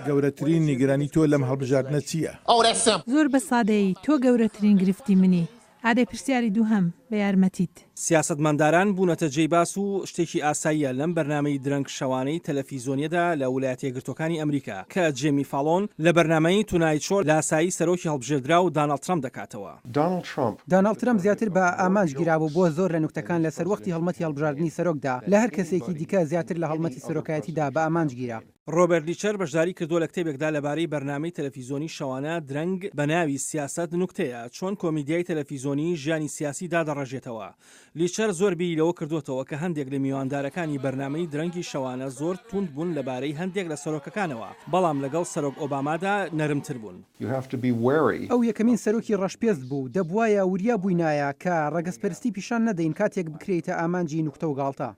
گەورەترین نیگەرانی تۆ لەم هەڵبژاردنە چییە؟ زۆر بە سادەیی، تۆ گەورەترین گرفتی منی. ئادەی پرسیاری دووهەم، بە یارمەتیت. سیاسەتمەنداران بوونەتە جێی باس و شتێکی ئاساییە لەم بەرنامەی درەنگ شەوانەی تەلەفیزۆنیەدا لە ولایەتەیەکگرتووەکانی ئەمریکا کە جێمی فاڵۆن لە بەرنامەی تونایت شۆ لاسایی سەرۆکی هەڵبژێردراو داناڵد ترەمپ دەکاتەوە. داناڵد ترەمپ زیاتر بە ئامانج گیرابوو بۆ زۆر لە نوکتەکان لە سەروەختی هەڵمەتی هەڵبژاردنی سەرۆکدا لە هەر کەسێکی دیکە زیاتر لە هەڵمەتی سەرۆکایەتیدا بە ئامانج گیرا. ڕۆبەرت لیچەر بەشداری کردووە لە کتێبێکدا لەبارەی بەرنامەی تەلەفیزۆنی شەوانە درەنگ بە ناوی سیاسەت نوکتەیە، چۆن کۆمیدیای تەلەفیزۆنی ژیانی سیاسی دادەڕێژێتەوە. لیچەر زۆر بیری لەوە کردووەتەوە کە هەندێک لە میواندارەکانی بەرنامەی درەنگی شەوانە زۆر توند بوون لەبارەی هەندێک لە سەرۆکەکانەوە، بەڵام لەگەڵ سەرۆک ئۆبامادا نەرمتر بوون. ئەو یەکەمین سەرۆکی ڕەشپێست بوو، دەبوایە وریا بووینایە کە ڕەگەزپەرستی پیشان نەدەین کاتێک بکرێیتە ئامانجی نوکتە و گاڵتە.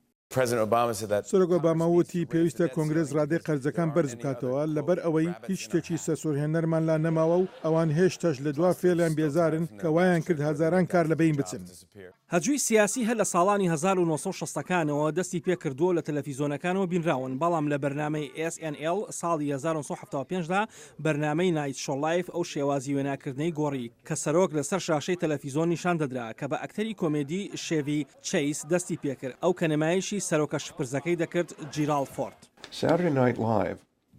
سەرۆک ئۆباما وتی، پێویستە کۆنگرێس ڕادەی قەرزەکان بەرز بکاتەوە، لەبەر ئەوەی هیچ شتێکی سەرسوڕهێنەرمان لا نەماوە و ئەوان هێشتاش لە دوا فێڵیان بێزارن کە وایان کرد هەزاران کار لەبەین بچن. هەجوی سیاسی هەر لە ساڵانی 1960 ەکانەوە دەستی پێکردووە و لە تەلەفیزۆنەکانەوە بینراون، بەڵام لە بەرنامەی ئێس ئێن ئێڵ ساڵی 1975 دا بەرنامەی نایت شۆ لایڤ ئەو شێوازی وێناکردنەی گۆڕی کە سەرۆک لەسەر شاشەی تەلەفیزۆن نیشان دەدرا کە بە ئەکتەری کۆمێدی شێڤی چەیس دەستی پێکرد، ئەو کە نمایشی سەرۆکە شپرزەکەی دەکرد، جیراڵد فۆرد.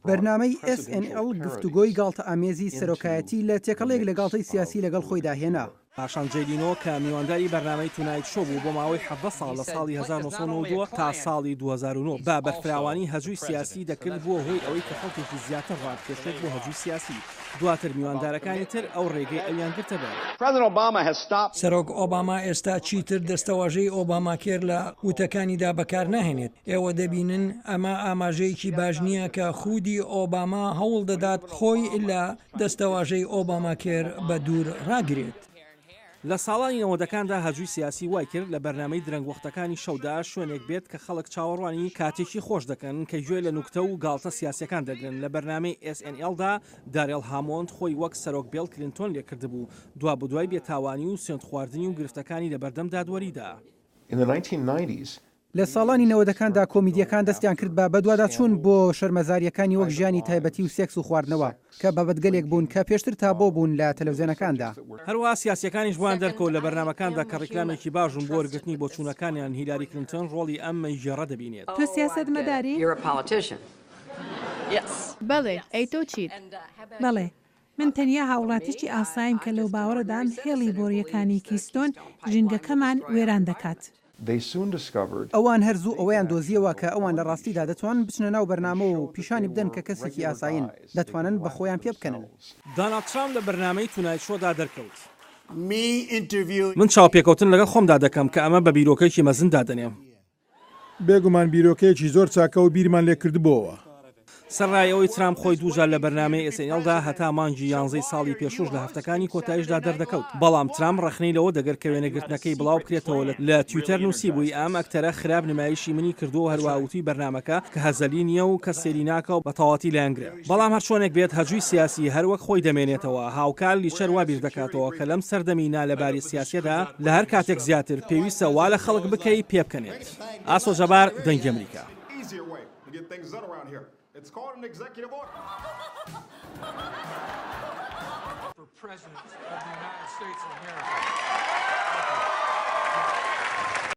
بەرنامەی ئێس ئێن ئێڵ گفتوگۆی گاڵتەئامێزی سەرۆکایەتی لە تێکەڵەیەک لە گاڵتەی سیاسی لەگەڵ خۆیدا هێنا. پاشان جەی لینۆ کە میوانداری بەرنامەی تونایت شۆ بوو بۆ ماوەی 17 ساڵ لە ساڵی 1992 تا ساڵی 2009 بە بەرفراوانی هەجووی سیاسی دەکرد بووە هۆی ئەوەی کە خەڵکێکی زیاتر ڕابکێشێت بۆ هەجووی سیاسی. دواتر میواندارەکانی تر ئەو ڕێگەی ئەویان گرتە بەر. سەرۆک ئۆباما ئێستا چیتر دەستەواژەی ئۆباماکێر لە وتەکانیدا بەکارناهێنێت. ئێوە دەبینن ئەمە ئاماژەیەکی باش نییە کە خودی ئۆباما هەوڵ دەدات خۆی لە دەستەواژەی ئۆباماکێر بەدوور ڕاگرێت. لە ساڵانی نەوەدەکاندا هەجووی سیاسی وای کرد لە بەرنامەی درەنگوەختەکانی شەودا شوێنێک بێت کە خەڵک چاوەڕوانی کاتێکی خۆش دەکەن کە گوێ لە نوکتە و گاڵتە سیاسیەکان دەگرن. لە بەرنامەی ئێس ئێن ئێڵ دا دارێڵ هامۆند خۆی وەک سەرۆک بێڵ کلینتۆن لێکردبوو دوابەدوای بێتاوانی و سوێندخواردنی و گرفتەکانی لەبەردەم دادوەریدا. لە ساڵانی نەوەدەکاندا کۆمیدییەکان دەستیان کرد بە بەدواداچوون بۆ شەرمەزارییەکانی وەک ژیانی تایبەتی و سێکس و خواردنەوە، کە بابەتگەلێک بوون کە پێشتر تابۆ بوون لە تەلەفزیۆنەکاندا. هەروەها سیاسییەکانیش بۆیان دەرکەوت لە بەرنامەکاندا کە ڕیکلامێکی باش بوون بۆ وەرگرتنی بۆچوونەکانیان، هیلاری کلینتۆن ڕۆڵی ئەم مەیگێڕە دەبینێت. تۆ سیاسەتمەداری؟ بەڵێ، ئەی تۆ چیت؟ بەڵێ. من تەنیا هاوڵاتیی ئاساییم کە لەوباوەڕەدام هێڵی بۆرییەکانی کیستۆن ژینگەکەمان وێران دەکات. ئەوان هەر زوو ئەوەیان دۆزییەوە کە ئەوان لە ڕاستیدا دەتوانن بچنە ناو بەرنامەوە و پیشانی بدەن کە کەسێکی ئاسایین، دەتوانن بە خۆیان پێبکەنن. داناڵد ترامپ لە بەرنامەی تونایت شۆدا دەرکەوت. من چاوپێکەوتن لەگەڵ خۆمدا دەکەم کە ئەمە بە بیرۆکەیەکی مەزن دادەنێم. بێگومان بیرۆکەیەکی زۆر چاکە و بیرمان لێکردبۆوە. سەرەڕای ئەوەی ترامپ خۆی دووجار لە بەرنامەی ئێس ئێن ئێڵدا هەتا مانگی یانزەی ساڵی پێشووش لە هەفتەکانی کۆتاییشدا دەردەکەوت، بەڵام ترامپ ڕەخنەی لەوە دەگرت کە وێنەگرتنەکەی بڵاوبکرێتەوە لە تویتەر نووسیبووی ئەم ئەکتەرە خراپ نمایشی منی کردووە و هەروەها وتووی بەرنامەکە کە هەزەلی نییە و کەس سەیری ناکا و بە تەواوەتی لایەنگرە. بەڵام هەرچۆنێک بێت هەجووی سیاسی هەر وەک خۆی دەمێنێتەوە، هاوکات لیچەر وا بیردەکاتەوە کە لەم سەردەمی نالەباری سیاسیەدا لە هەر کاتێک زیاتر پێویستە وا لە خەڵک بکەی پێبکەنێت. ئاسۆ جەبار، دەنگی ئەمریکا.